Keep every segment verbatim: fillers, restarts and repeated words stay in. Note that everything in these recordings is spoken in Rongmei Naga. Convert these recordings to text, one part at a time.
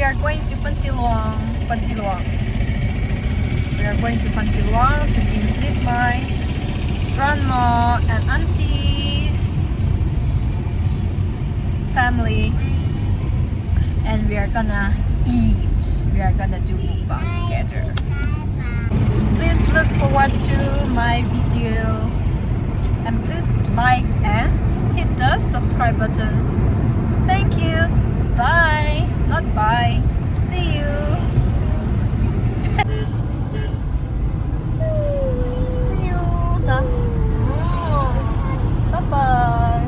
We are going to Pantiluang, Pantiluang. We are going to Pantiluang to visit my grandma and auntie's family. And we are gonna eat. We are gonna do mukbang together. Please look forward to my video. And please like and hit the subscribe button. Thank you. Bye. Not bye. See you. See you, sa. Bye bye.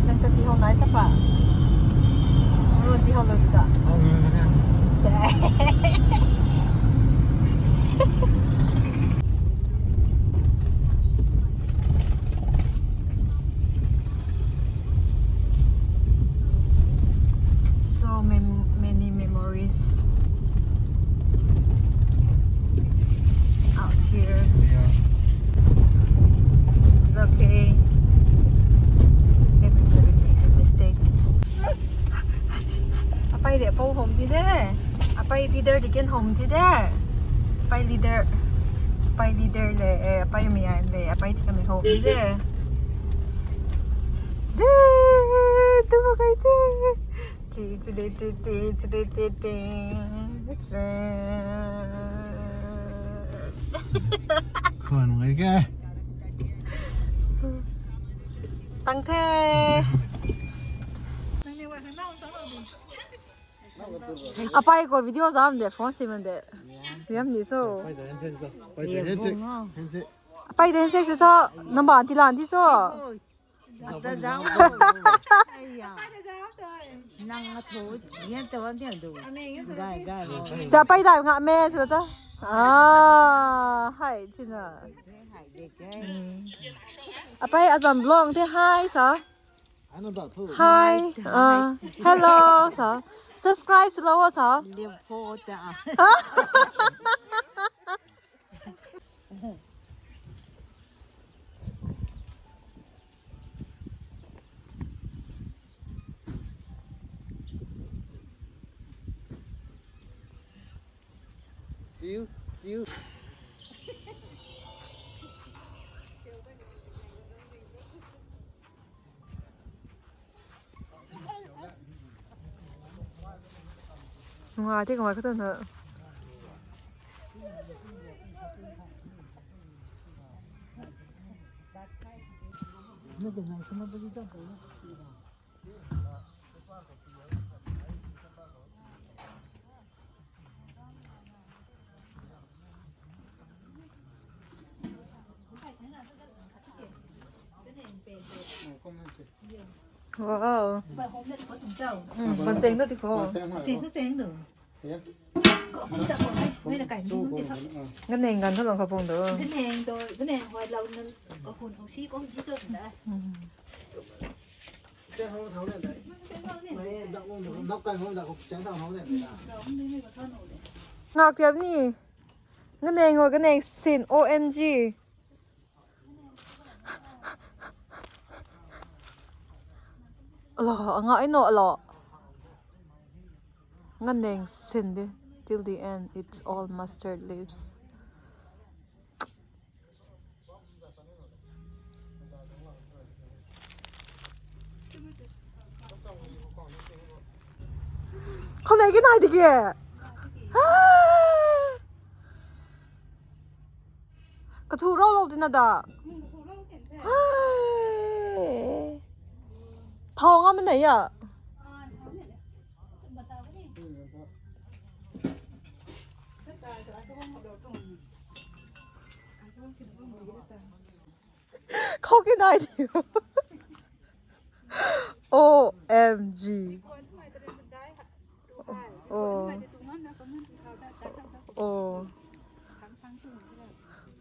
Nang ta ti hou nai sa pa? Nang ta ti hou lou tu ta? Hou nai na. Sa. So mem- many memories out here. Yeah. It's okay. Everybody make a mistake. Apai de pou hom ti de. Apai leader di ken hom ti de. Apai leader. Apai leader le, eh, apai mi ai le, apai ti kami hom ti de. De, tu ma kai te. Ti, ti, ti, ti, ti, ti, ti, ti, ti. Khwan ngai ke. Tang the. Apai khou video zam de, phone si man de. Riam ni so. Apai de handshake so. Apai de handshake. Apai de handshake so tho, namba ti lan ti so. Ata zam. Aiya. Nang a thu, yan ta wan tian du. Gai, gai, gai. Cha pai dai nga me so ta. Ah, hai china. Hai de ke. Apai azam vlog the hai sa. Hi. Ah, hello sa. Subscribe swlou sa. Liu pho ta. Tiu, tiu. Nungai the kamei khou tuna. Wow. Hm, bam cheng ta ti khou. Ganeng ganv tho lang khou pung do. Hm. Ngak tiap ni. Ganeng o, ganeng sin, O M G. Alo, anga ino alo. Ganeng sin de. Till the end, it's all mustard leaves. Khou lei ki nai di ke. Kathu rau lou tina da. Thau nga mana ya. Khou ki nai di. O M G. Oh. Oh.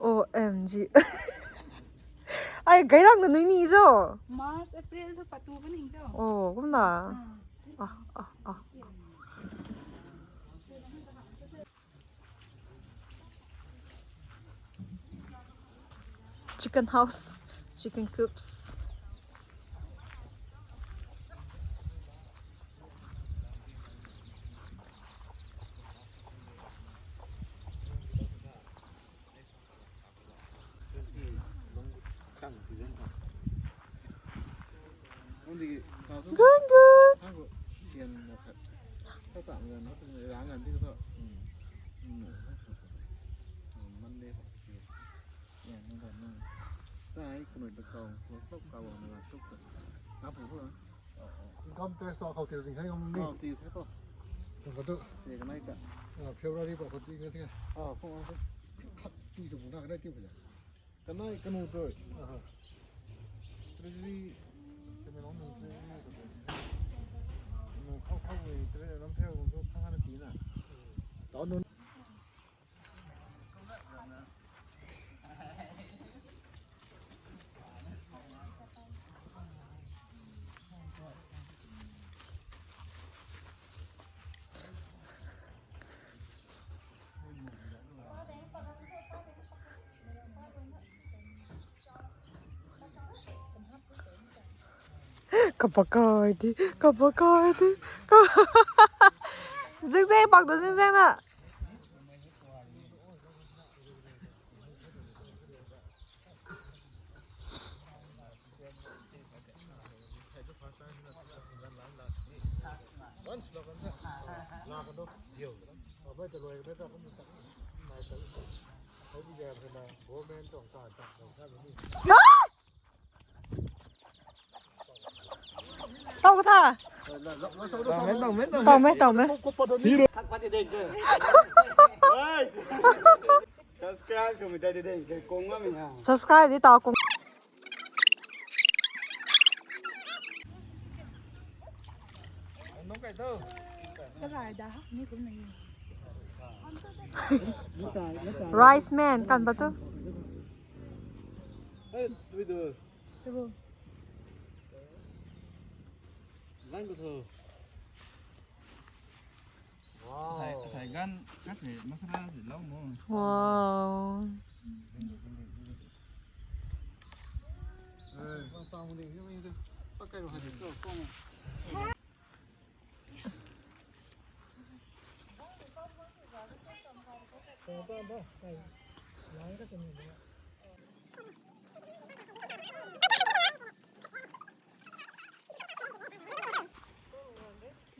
O M G. Ai, gairang na nui ni zo. March, April thu patu ba ning zo. Oh, kumna. Ah, ah, ah. Chicken house, chicken coops. Good, good. Income tax ta khou tiu ding khe ngam ni. Khou tiu se khou. Tung ka tu. Se kanai ka. Ah, February pa khou tiu na tiu. Ah, khou ang se. Khat pi tu na ka tiu ka. Kanai kanu tu. Aha. Treasury, kami long nung treasury tu. Nung khou khou ni treasury lam pheu tu khang na pi na. Tau nung. Kapakai di, kapakai di. Ka- Zing zing, pak tu zing zing na. Tau ka tha. Tau me, tau me. Subscribe sw mei tei de de, kong ngam ya. Subscribe di tau kung. Rice man kan ba tu. Wow. Sai, sai gan, kat se masala se lau mo. Wow. Eh, bang sang mo ding, ni tu. Pakai ro hai so, kong.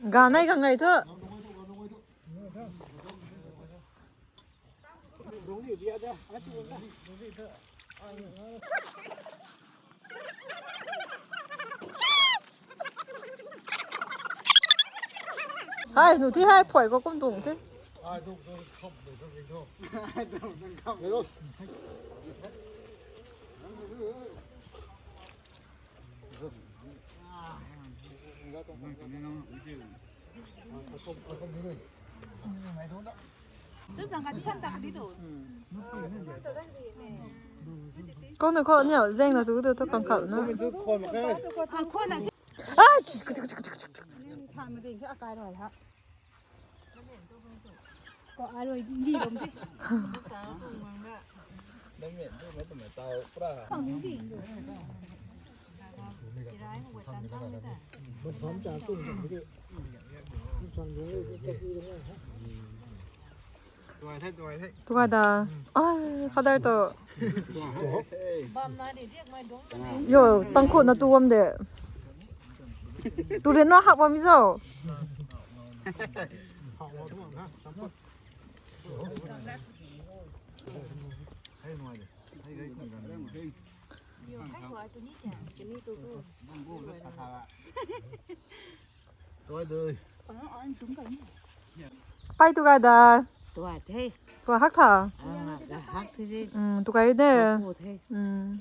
Ganai ka ngai thu. Hai, nu thi hai, phuai ko kum tung the. Kau na kau ni zeng na tu tu tu kang kau na. Ah, chik, chik, chik. Ko aloi di bam di. Tuai da. Ai, father to. Yo, tangkhu na tu bam de. Tu rin na hak bam zo. Pai tu ga da. Tua the. Tua hak tha. Ah, da hak the de. Hmm, tu kai de. Tua the. Hmm.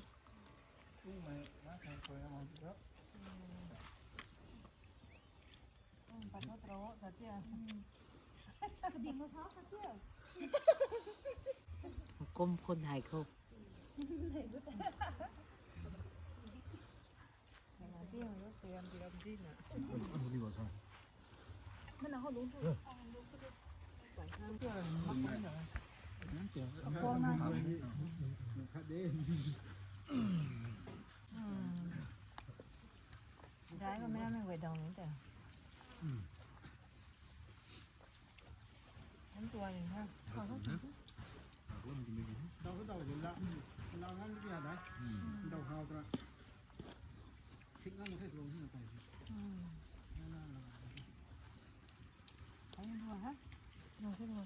Kum phun hai khou. Dai ko mei mei guay dau ni te. Kan tua ni ha. Dau dau la, la ngan ki ha dai. Dau hau tra. Sik ngan se tuang hi na tai. Ai dua ha. Dau se dua.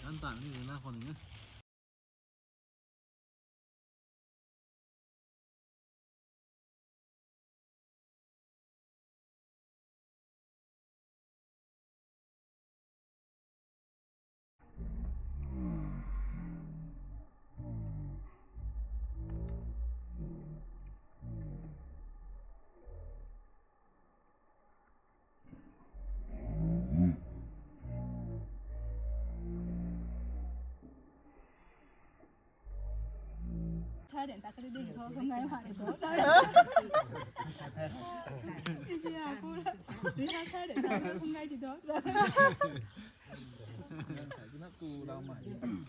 Kan tan ni na khou ni.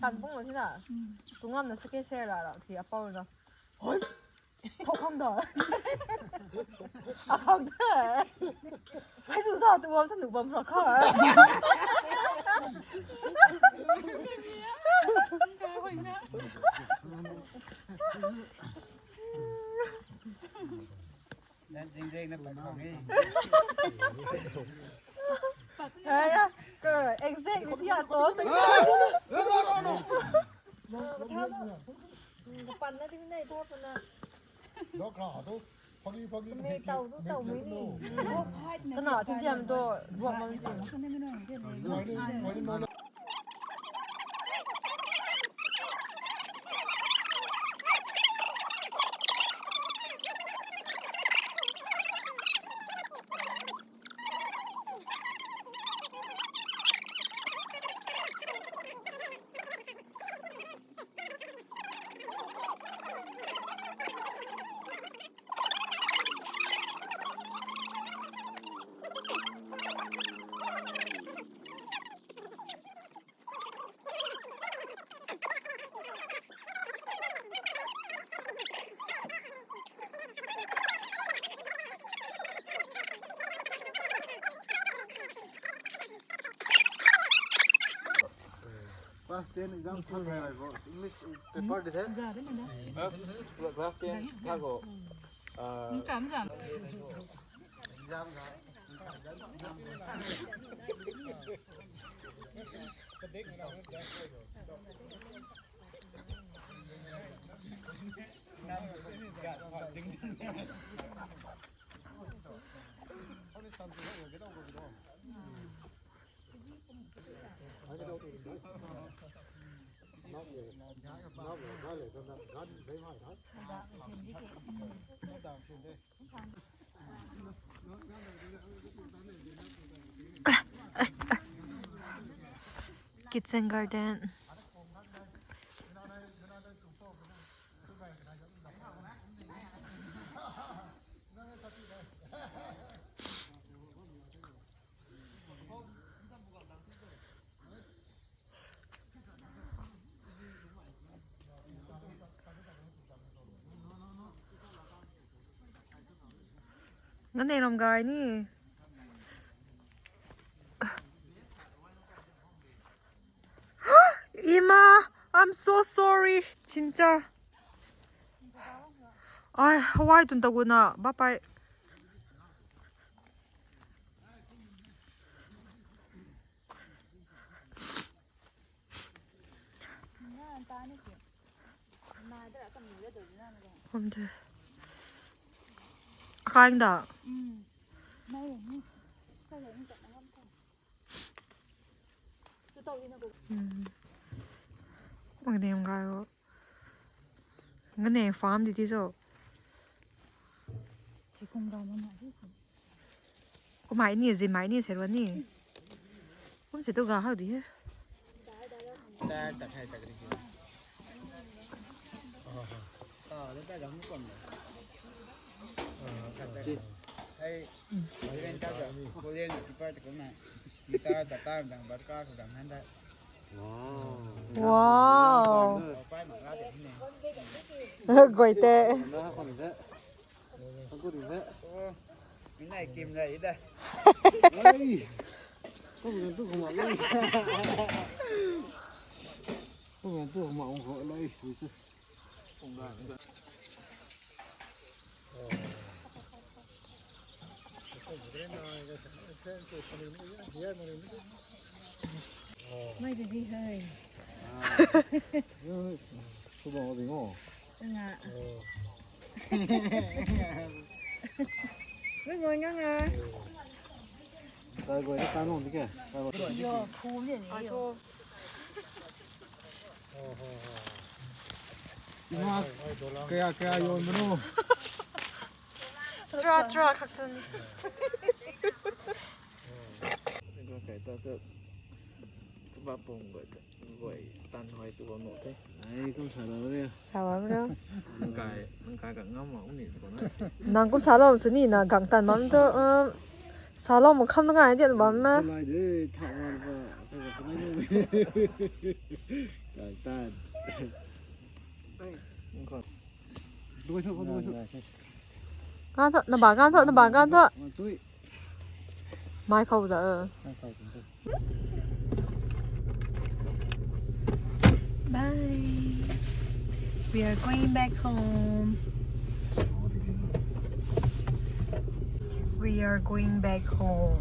Tan bung lo si na. Tungamna sake share la la thi apau na. Hoi. Khou kham da. Akham da. Hai zu za tu wam tanu bam ra kha. Nan jing jing na pat khang e. Hai ya. Ko exact ni ya to. No, no, no, no. Pan na ding nei tho pan na. Dok kha tu. Phagi, phagi. Mei tau tu tau mei ni. Kana tu diam tu buak mang si. Wai ni, wai ni, no, no. Class ten exam thak rai rai ko English paper de the. Class ten thak ko. Ah, exam ga. Kitchen garden. Nganei ram gay ni. Ima, I'm so sorry, chincha. Ai, hawai tun taguna, bapai. Khum the. Akaing da. Mak nem ga o. Nganei farm di ti so. Kumai ni, zimai ni, serwa ni. Kum se tu ga hau di he. Tar ta khai ta kri kri. Ah, le ta gam kum na. Ai, Rent ta ja. Korean keeper ta kum na. Guitar ta ta dang bar ka sa dang han da. Wow. Wow. Pai ma ra de ni. Guay te. Na ko ni da. Ko ni da. Oh, ni nai kim ra i da. Ai. Ko ni tu ko ma. Ko ni tu ko ma ko lai su su. Mai de di hai. Sw bam ding o. Nga. Ngai ngoi nga nga. Kai guay na tan nung di ke. Kai guay. Yo, phu ni ni. Acho. Ima, kaya kaya yon mano. Tra tra khak tun. Kai ta ta. Sba pum guay ta. Guay tan hoi tu bam no the. Ai, kum sa lo re. Sa bam ro. Nang kai, nang kai ka ngam ma uni ko na. Nang kum sa lo sini na gang tan bam tu, um, sa lo mo kham na ngai dian bam ma. Lai de, thak wan pa. Gang tan. Duai sa, duai sa. Gan tho, na ba gan tho, na ba gan tho. Chui. Mai khou za. Bye. We are going back home. We are going back home.